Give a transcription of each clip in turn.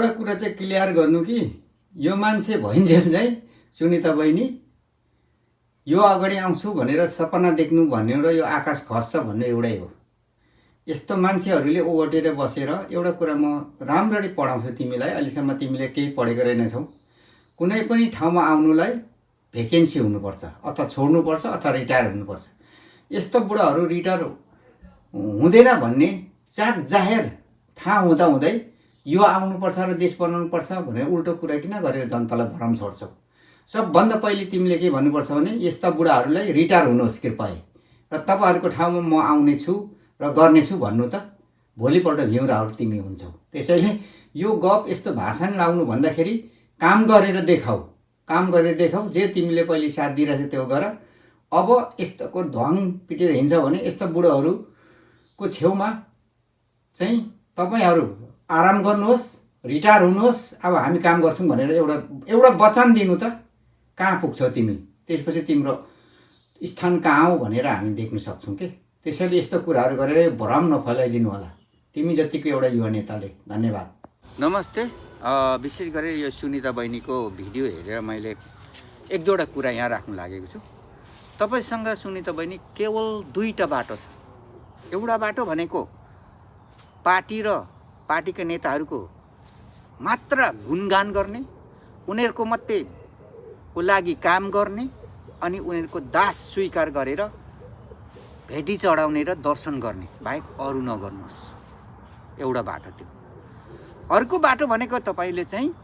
एउटा कुरा चाहिँ क्लियर गर्नु कि यो मान्छे भइन्जेल चाहिँ सुनिता बहिनी यो अगाडि आउँछु भनेर सपना देख्नु भन्ने र यो आकाश खस्छ भन्ने एउटै हो। यस्तो मान्छेहरूले ओगटेर बसेर एउटा कुरा म राम्ररी पढाउँछु तिमीलाई, अहिलेसम्म तिमीले केही पढेको रहेनछौ। कुनै पनि ठाउँमा आउनुलाई भेकेन्सी हुनुपर्छ अथवा छोड्नुपर्छ अथवा रिटायर हुनुपर्छ। यस्तो बुढाहरू रिटायर हुँदैन भन्ने जात जाहेर थाहा हुँदाहुँदै यो आउनुपर्छ र देश बनाउनुपर्छ भनेर उल्टो कुरा किन गरेर जनतालाई भरम छोड्छौ। सबभन्दा पहिले तिमीले के भन्नुपर्छ भने यस्ता बुढाहरूलाई रिटायर हुनुहोस् कृपया र तपाईँहरूको ठाउँमा म आउने छु र गर्नेछु भन्नु त भोलिपल्ट भीम रावल तिमी हुन्छौ। त्यसैले यो गफ यस्तो भाषण लाउनु भन्दाखेरि काम गरेर देखाऊ, काम गरेर देखाऊ। जे तिमीले पहिले साथ दिइरहेछौ त्यो गर। अब यस्तोको ढङ पिटेर हिँड्छ भने यस्ता बुढाहरूको छेउमा चाहिँ तपाईँहरू आराम गर्नुहोस्, रिटायर हुनुहोस्, अब हामी काम गर्छौँ भनेर एउटा वचन दिनु त। कहाँ पुग्छौ तिमी, त्यसपछि तिम्रो स्थान कहाँ हो भनेर हामी देख्न सक्छौँ के। त्यसैले यस्तो कुराहरू गरेर भ्रम नफैलाइदिनु होला तिमी जतिको एउटा युवा नेताले। धन्यवाद। नमस्ते। विशेष गरेर यो सुनिता बहिनीको भिडियो हेरेर मैले एक दुईवटा कुरा यहाँ राख्न लागेको छु। तपाईँसँग सुनिता बहिनी केवल दुईटा बाटो छ। एउटा बाटो भनेको पार्टी र पार्टीका नेताहरूको मात्र गुणगान गर्ने, उनीहरूको मात्रै को लागि काम गर्ने अनि उनीहरूको दास स्वीकार गरेर भेटी चढाउने र दर्शन गर्ने बाहेक अरू नगर्नुहोस्। एउटा बाटो त्यो। अर्को बाटो भनेको तपाईँले चाहिँ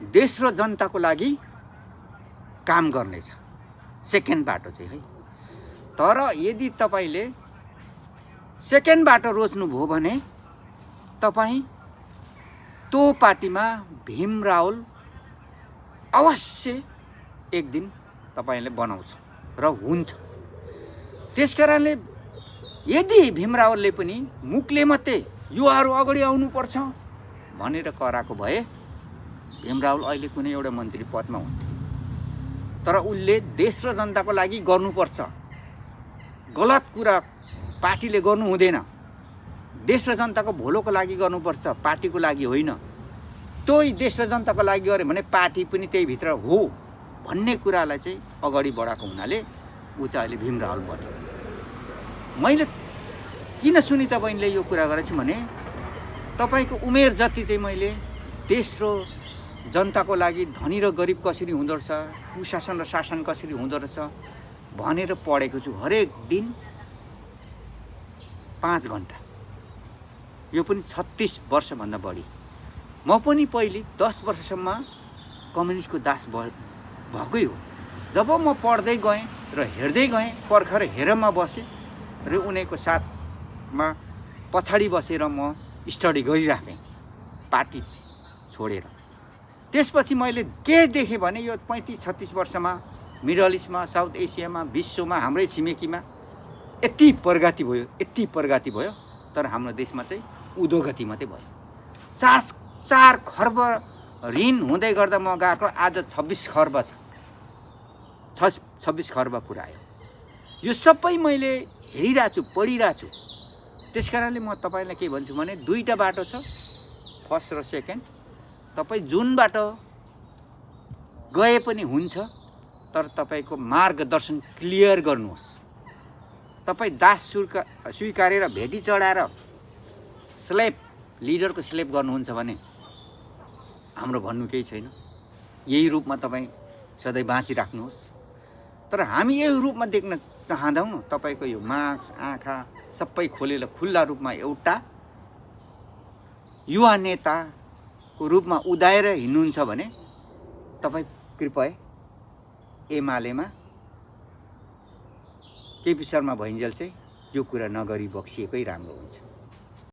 देश र जनताको लागि काम गर्नेछ। सेकेन्ड बाटो चाहिँ है। तर यदि तपाईँले सेकेन्ड बाटो रोज्नुभयो भने तपाईँ त्यो पार्टीमा भीम रावल अवश्य एक दिन तपाईँले बनाउँछ र हुन्छ। त्यसकारणले यदि भीम रावलले पनि मुखले मात्रै युवाहरू अगाडि आउनुपर्छ भनेर कराएको भए भीम रावल अहिले कुनै एउटा मन्त्री पदमा हुन्थ्यो। तर उसले देश र जनताको लागि गर्नुपर्छ। गलत कुरा पार्टीले गर्नु हुँदैन। देश र जनताको भलोको लागि गर्नुपर्छ, पार्टीको लागि होइन। त्यही देश र जनताको लागि गऱ्यो भने पार्टी पनि त्यही भित्र हो भन्ने कुरालाई चाहिँ अगाडि बढाएको हुनाले ऊ चाहिँ अहिले भीम रावल बन्यो। मैले किन सुनिता बहिनीले यो कुरा गरेको छु भने तपाईँको उमेर जति चाहिँ मैले देश र जनताको लागि धनी र गरिब कसरी हुँदो रहेछ, कुशासन र शासन कसरी हुँदो रहेछ भनेर पढेको छु। हरेक दिन 5 घन्टा। यो पनि 36 वर्षभन्दा बढी। म पनि पहिले 10 वर्षसम्म कम्युनिस्टको दास भएकै हो। जब म पढ्दै गएँ र हेर्दै गएँ, पर्खर हेरमा बसेँ र उनीहरूको साथमा पछाडि बसेर म स्टडी गरिराखेँ पार्टी छोडेर। त्यसपछि मैले के देखेँ भने यो 35-36 वर्षमा मिडल इस्टमा, साउथ एसियामा, विश्वमा, हाम्रै छिमेकीमा यति प्रगति भयो। तर हाम्रो देशमा चाहिँ उद्योगति मात्रै भयो। 4 खर्ब ऋण हुँदै गर्दा म गएको आज 26 खर्ब छ। 26 खर्ब पुऱ्यायो। यो सबै मैले हेरिरहेको छु, पढिरहेको छु। त्यसकारणले म तपाईँलाई के भन्छु भने दुईटा बाटो छ, फर्स्ट र सेकेन्ड। तपाईँ जुन बाटो गए पनि हुन्छ, तर तपाईँको मार्गदर्शन क्लियर गर्नुहोस्। तपाईँ दास स्वीकारेर भेटी चढाएर स्लेभ, लिडरको स्लेभ गर्नुहुन्छ भने हाम्रो भन्नु केही छैन। यही रूपमा तपाईँ सधैँ बाँचिराख्नुहोस्। तर हामी यही रूपमा देख्न चाहँदैनौँ। तपाईँको यो माग, आँखा सबै खोलेर खुल्ला रूपमा एउटा युवा नेताको रूपमा उदाएर हिँड्नुहुन्छ भने तपाईँ कृपया एमालेमा केपी शर्मा भइन्जेल चाहिँ यो कुरा नगरी बक्सिएकै राम्रो हुन्छ।